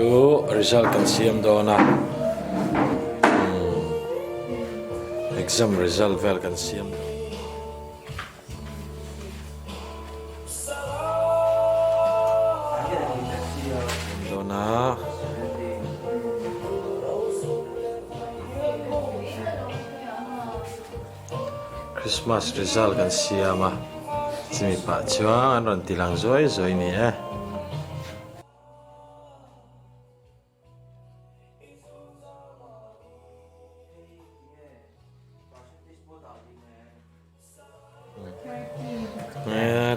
Chu result kan siam dawn a, exam result vel kan siam dawn a. Christmas result kan siam a, chumi pah chuan an rawn ti lang zuai zuai ni e.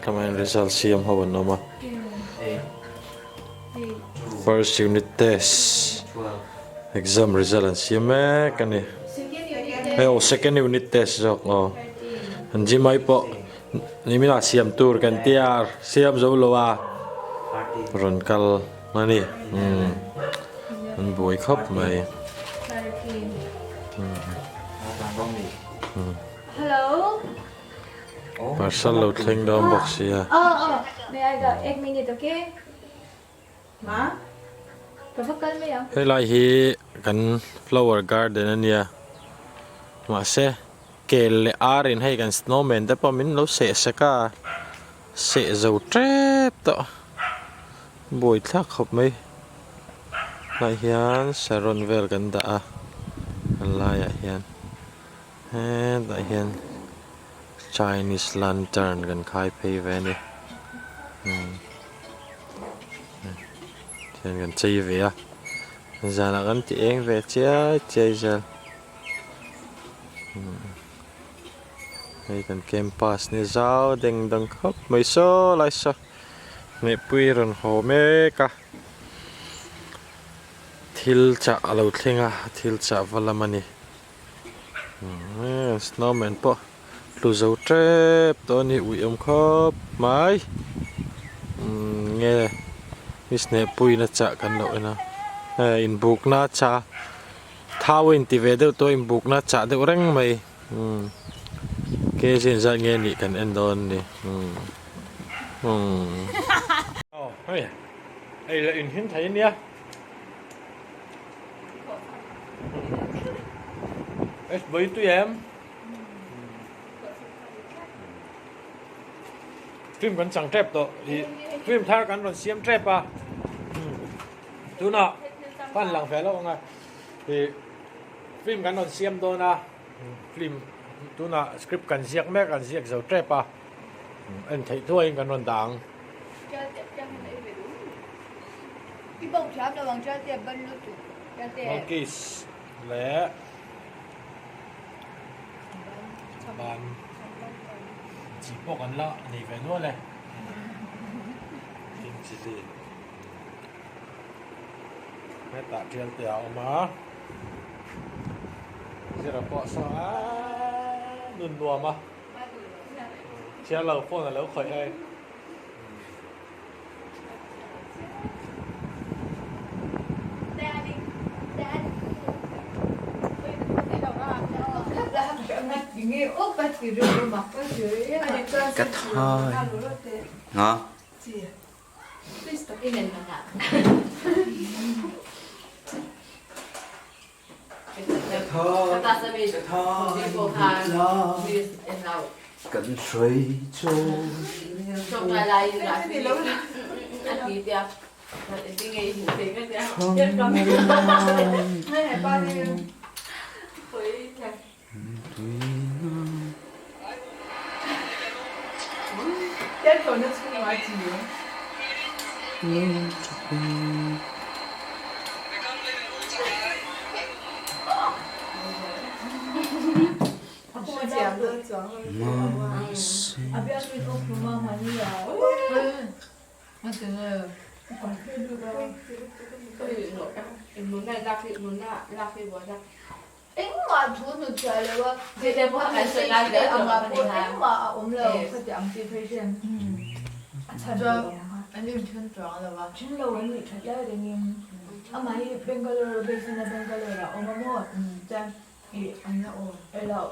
Tlamain result siam ho an awm a first unit test exam result an siam mek a ni hei aw second unit test zawk aw an gym ai pawh Nimin ah siam tur kan tia siam zo lo a rawn kal a ni umm an buai khawp mai. Parcel lo thleng dawn bawk sia. Helai hi kan flower garden a nia mahse kel leh ar in hei kan snowman te pawh min lo seh sek a seh zo tep tawh buai thlak khawp mai tlaiah hian saron vel kan dah a a laiah hian hetah hian chinese lantern kan khai phei ve a ni. Hian kan chei ve a zanah kan ti eng ve chiai chiai zel hei kan campus ni zau deng dang khawp mai saw lai saw hmehpui rawn haw mek a thil chah a lo thleng a thil chah va lam a ni snowman pawh. Tlu zo tep tawh a ni ui awm khawp mai umm nge miss Hnehpuiin a chah kan loh en a hei inbukna a chah a thau a inti ve deuh tawh a inbukna a chah deuh reng mai umm kg engzat nge anih kan en dawn a ni umm umm. Aw hei hei la inhim thei a nia. Hei tui em. Film kan chang tep tawh ih film thar kan rawn siam tep a tunah pan lang ve lo ang a ih film kan rawn siam dawn a film tunah script kan ziak mek an ziak zo tep a en theih thuaiin kan rawn dah ang. Monkeys leh. Ban chi pawh kan la nei ve nual e tin chilli hetah tial te a awm a zira pawh saw a nun nuam a chhiar lo phone a lo khawih hei. Ka thai nga. Kan hruai cu. Engmah thu hnutchhuah lo a, message te angah pawh engmah a awm lo khati ang tih phei hian a chhan duh ang kha. An inthen chuang lo a. Then lo an nih that lai rengin amah hi Bangalore base in a Bangalore ah a awm a maw chuan ih an la awm. Elo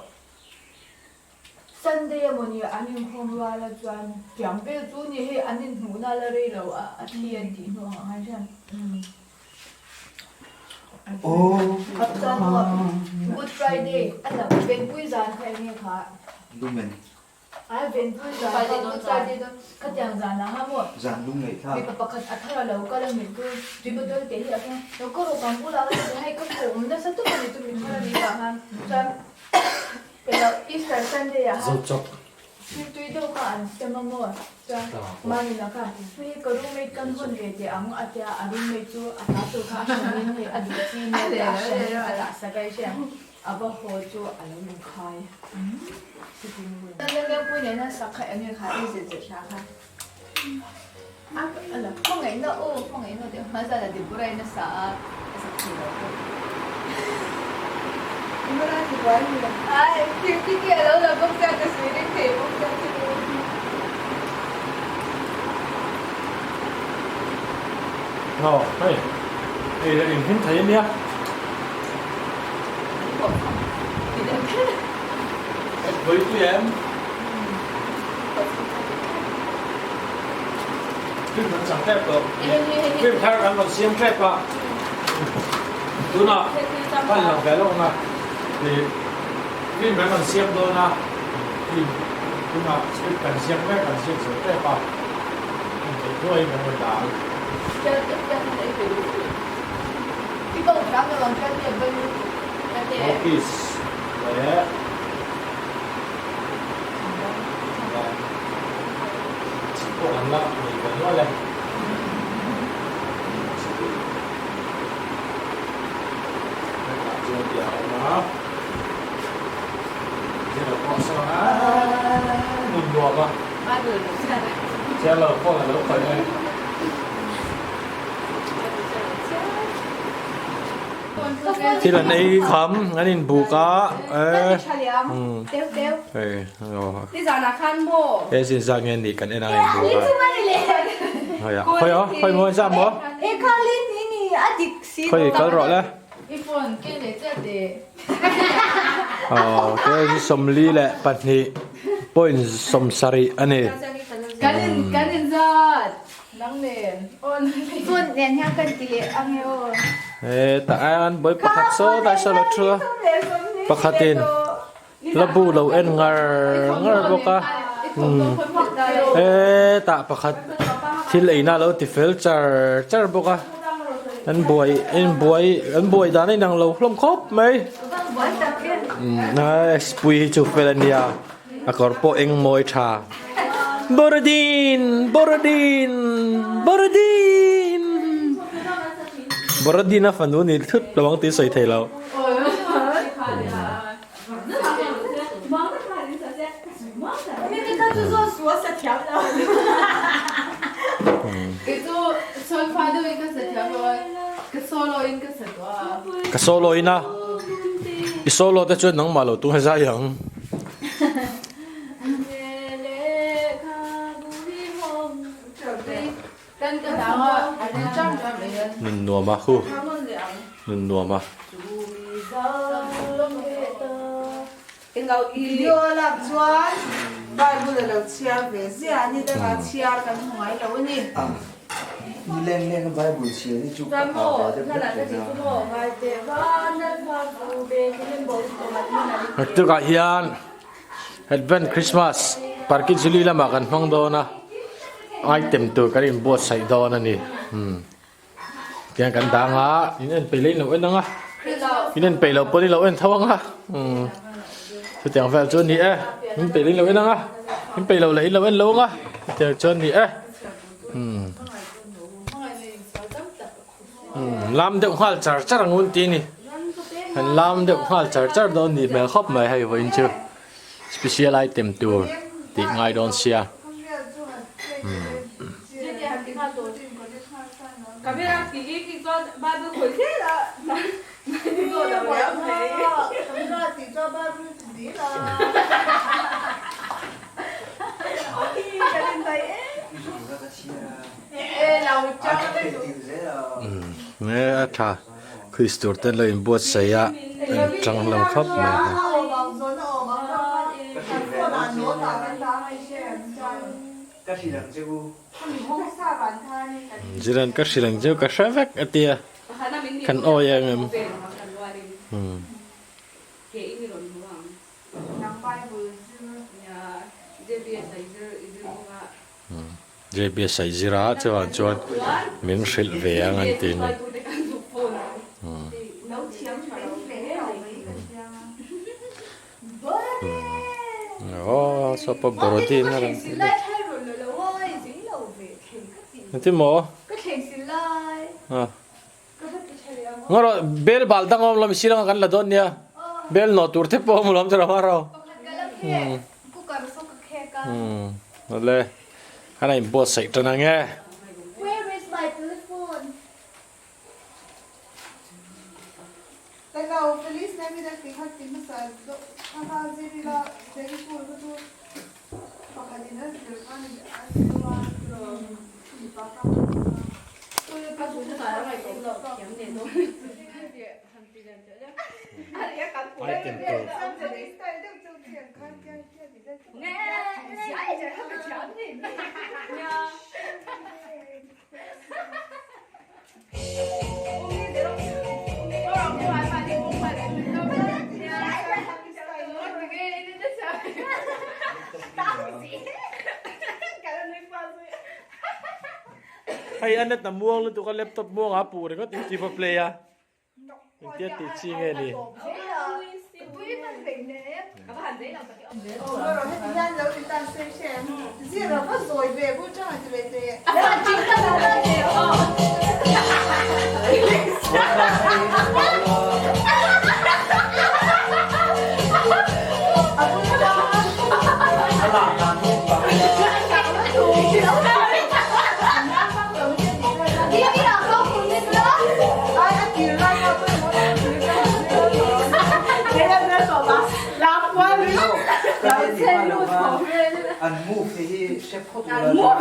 Sunday amawni an inkhawm rual a chuan tiang vel chu ni hei an inhmuhna la rei lo a a thi an tih hnu ang ah khan hian. Good Friday a lam Venpui zan kha eng nge kha? Lumen. Ai Venpui zan kha Good Friday dawn khatiang zan ah ha maw? Zan lung ngaih thlak. Mipa pakhat a thar a lo kal a mit chu tui bottle te hi a keng lo ka rawh kan bulah khan a ti hei ka kawm nasa tawp a ni chu mit thar a nih vang khan chuan elo Easter Sunday ah khan Thil tui deuh kha an sem a maw? Chuan Manuna kha, Hei ka roommate kan hawn ve teh ang a tia, a roommate chu a ta tur kha a hran in hei a duh chi nia tia a hran in a dah sak a i hria, a va haw chu a lo inkhai. Lengpui nena sak kha eng nge kha i zet zet hla kha? A la hmangaihna aw hmangaihna tih hma zat a Deborah in a sa a, a sak thei lo bawk. Ai thirtiki a lo la bawk sia ka sawi reng thei bawk sia chu. Aw hei hei la inhlim thei ania. Pui pui em? Film kan chang tep tawh. Film thar kan rawn siam tep a. Tunah kan lang ve lawk na. Film kan rawn siam dawn a. Film tunah script kan ziak mek kan ziak zo tep a. Intheih hnuaiin kan rawn dah ang. Office leh Chhip pawh kan la nei ve nual e. Hetah chuan tih a awm a. Zero pawh sawn a nun nuam a. Chiang lo phone a lo khawih e. Thil an ei kham an in buk a e zin zat nge nih kan en a in buk a khawi aw khawi maw zat maw khawi kal rawh le aw ke 42 point 70 a ni. Hetah hian vawi pakhat saw lai saw lo thu a pakhatin la bu lo en ngar ngar bawk a hetah pakhat thil eina lo ti fel char char bawk a an buai an buai an buai dan a inang lo hlawm khawp mai pui hi chu fel a nia. A kawr pawh eng mawi tha. Borodin! Borodin! Borodin! Borodin a fanu ni thut lo ang tih sawi thei lo. Ka solo in a. I solo te chuan nangmah lo tung he zai ang. Nun nuam a khu nun nuam a. Video a lak chuan Bible a lo chhiar ve ziah a ni dangah chhiar kan hmu ngai lo a ni. Ni leng leng a Bible chhiar hi chu ka hah ve deuh deuh thin a. Tukah hian Advent Christmas Parki Juli lamah kan hmang dawn a, item tur kan inbuatsaih dawn a ni. Tiang kan dang a, in en peih lo in lo en ang a, in en peih lo pawn in lo en tho ang a, chutiang vel chu a ni e, in peih lo in lo en ang a, in peih lo leh in lo en lo ang a, chutiang chu a ni e. Lam deuh nghal char char ang un ti a ni, an lam deuh nghal char char dawn ni hmel khawp mai hei vawiin chu special item tur tih ngai dawn sia. Nge a tha Christur te lo in buatsaih a an tang hlawm khawp mai a. Ziran ka hrilh ang chu ka hre vek a tia. Kan awi ang em? JBS a i zir a, chuvang chuan min hrilh ve ang an ti a ni. Aw sapa Borodin a rawn ti leh. Engtin maw? Ngaw rawh bel bal dang a awm lo mi siranga kan la dawn nia bel nawh tur te pawh a awm lo chuan a hma ro. Awle kan a inbuatsaih tan ang e. Item tur. Hei a net a muang lutuk a laptop muang a puh ringawt youtube a play a engtia tih chi nge ni. An move te hi hre phawt ula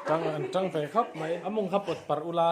Tang an tang ve khawp mai a mawng kha pawt parh ula.